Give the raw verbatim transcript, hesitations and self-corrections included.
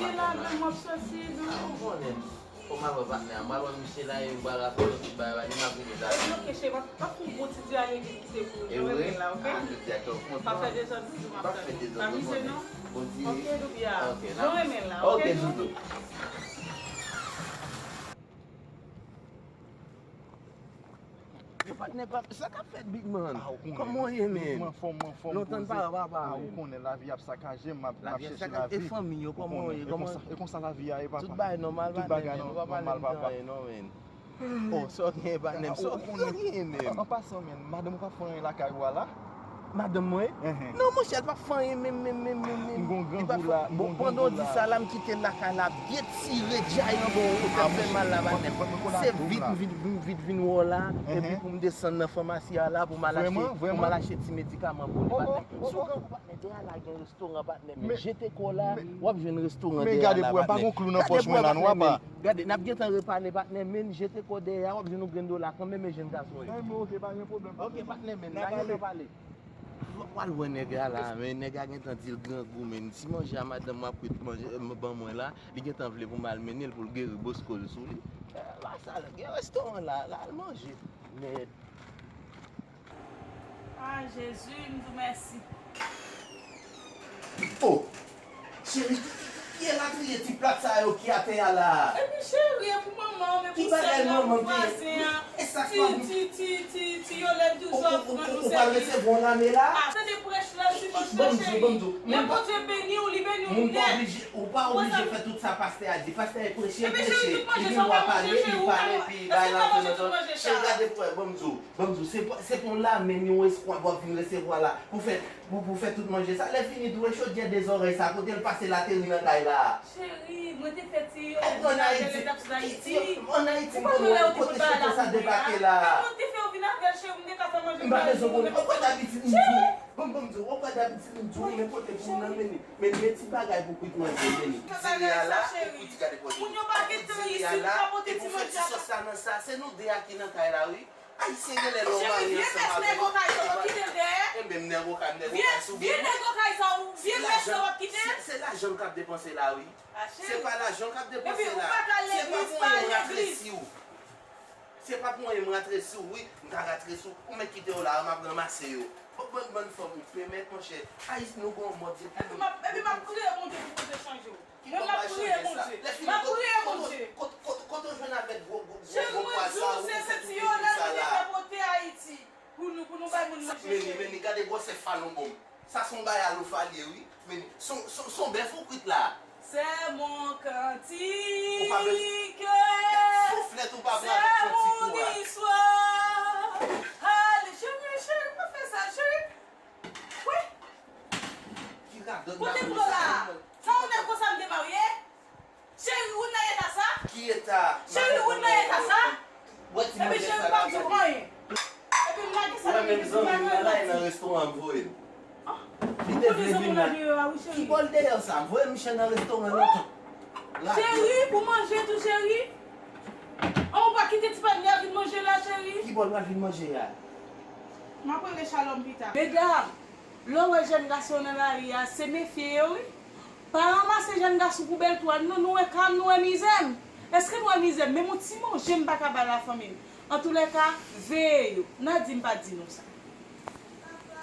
E la menm w ap sòti tou. Ou konnen. Fò m al wè patnè a. M al wè misye la e m pral rakonte tout bagay ba li, m ap rete la. Ok, cheri, m ap, m ap fè yon bon ti di a li vin kite pou ou. Jan w renmen l la, ok? Ah, jodi a kè w kontan. Pa fè dezòd, doudou, m ap tann ou. Pa fè dezòd, ou konnen. Pa mize non. Bon ti. Ok, doudou a. Ok, jan w renmen l la, ok, doudou? Yo, patnè, pa, sa k ap fèt, big man? Ah, ou konnen. Kòman w ye, men? Big man, fòm, fòm, fòm. Lontan n pa wè papa, men. Ah, ou konnen, lavi ap sakaje, m ap, m ap chèche lavi. Lavi ap sakaje. E fanmi yo, kòman w ye? Kòman? E konsa, e konsa lavi a ye, papa. Tout bagay nòmal, patnè, men. Tout bagay nòmal, papa. Ou pa pale m di anyen, non, men. Oh, sa w genyen, patnè m? Sa w genyen, men? An, an pasan, men, madanm ou pa fè anyen lakay ou a la? Madanm mwen? Enhen. Non, monchè, l p ap fè anyen menm, menm, menm, menm, menm. M gon grangou la, m gon grangou la. Bon, pandan w di sa la, m kite l lakay la, ap detire djay anba yon wout, l ap fè mal la, patnè m. Se vit m vin, m vit vin wè w la, epi pou m desann nan famasi a la, pou m al achte, pou m al achte ti medikaman pou li, patnè m. Si w grangou, patnè, dèyè a la gen restoran, patnè m. Jete kò w la, w ap jwenn restoran dèyè a la, patnè. Men gade pou wè, pa gon klou nan pòch mwen la, non, apa. Gade, n ap gentan repale, patnè, men jete kò dèyè a, w ap jwenn yon grenn dola kanmenm, men jèn gason yo. Enben, ok, pa gen pwoblèm, papa. Ok, patnè, men, n a gentan pale. W ap pral wè nèg la la, men nèg la gentan di l grangou, men ti manje a madanm mwen ap kwit manje, eh, ban mwen la, li gentan vle pou m al mennen l pou l geri bosko l sou li. Eh, pa sa, gen restoran la, la al manje. Mèd. Ah, Jezi, m di w mèsi. Oh! Cheri, ki, ki, ki elatriye ti plat sa yo ki atè a la? Epi cheri, e pou manman w, men pou sèl la, pou vwazen an. Ti, ti, ti, ti, ti Yolèn toujou ap rann nou sèvis. Ou pral resevwa yon lame la? Ah, tande prèch la dimanch la, cheri. Lè Bondye beni w, li beni w nèt. Ou pa oblije fè tout sa pastè a di. Pastè a preche, li preche. Li gen dwa pale, li pale, epi bay l antre nan zòn. Cheri, gade frè, ban m di w. Ban m di w, se pa, se pa yon lame ni yon eskwad w ap vin resevwa la pou fè, pou, pou fè tout manje sa. Lè fini tou, e chodyè de zòrèy sa, kote l pase l ateri nan kay la a? Cheri, mwen te fè ti yo vin avè l lè t ap sot Ayiti. Ann Ayiti, m konnen w kote chofè sa debake la. Mwen te fè yo vin avè l, cheri, m te ka fè manje pou yo. M pa bezwen konnen. Ou kwè dabitid m di w, ban m, ban m di w, ou kwè dabitid m di w, men kote pou w nan, men, men, men ti bagay pou kwit manje, men. Ti bagay sa, cheri. Moun yo pa gen tan isit, m ka pote ti manje a. Pou fè ti sòs la nan sa, se nou de a ki nan kay la, wi. Ayisyen genlè lè w marye ansanm avè yo. Cheri, vye pès nèg okay sa w ap kite l dèyè? Enben, m nèg okay, m nèg okay sou vye, vye nèg okay sa w, vye pès sa w ap kite l? Se, se lajan m k ap depanse la, wi. Se pa lajan m k ap depanse la. Se pa pou anyen m ratresi w. Se pa pou anyen m ratresi w, wi. M ka ratresi w. Ou mèt kite yo la, m ap ranmase yo. Bon, bann, bann fanm ou pemèt, monchè. Ayisyen, nou gen yon mòd, se pou nou. Epi m ap, epi m ap priye Bondye pou Bondye chanje w. Mwen m ap priye Bondye. M ap priye Bondye. Kote, kote, kote w jwenn avèk gwo, gwo, gwo, gwo pwal sa yo pou fè tout sa la? Mwen di w, se, se ti Yolèn ki te fè pote Ayiti pou nou, pou nou bay moun manje, cheri. Meni, meni, gade gwosè falon bon. Sa se yon bagay alofalye, wi. Meni, se, se, se yon bèf ou kwit la. C'est mon cantique, c'est mon histoire. Ale, cheri, cheri, pa fè sa, cheri. Wi. Kote dlo la? Sa yon nèg konsa m te marye? Cheri, ou nan eta sa? Ki eta? Cheri, ou nan eta sa? Epi cheri, pa di w anyen. Epi m lage sa nan men m, m pa nan restoran, m voye l. Li te vle vin la. Ki bò l deyò sa? M voye misye nan restoran lontan. Cheri, pou manje tou, cheri. An, ou pa kite ti patnè a vin manje la, cheri. Ki bò l pral vin manje a? M ap rele Shalom pita. Medam, lè w wè jèn gason yo nan lari a, se mefye yo, wi. Pa ranmase jèn gason poubèl tou a, non, nou wè ka m, nou wè mizè m. Èske nou wè mizè m? Menm yon ti manje m pa ka bay lafanmi m. Antoulèka, veye yo. N a di m pa di nou sa.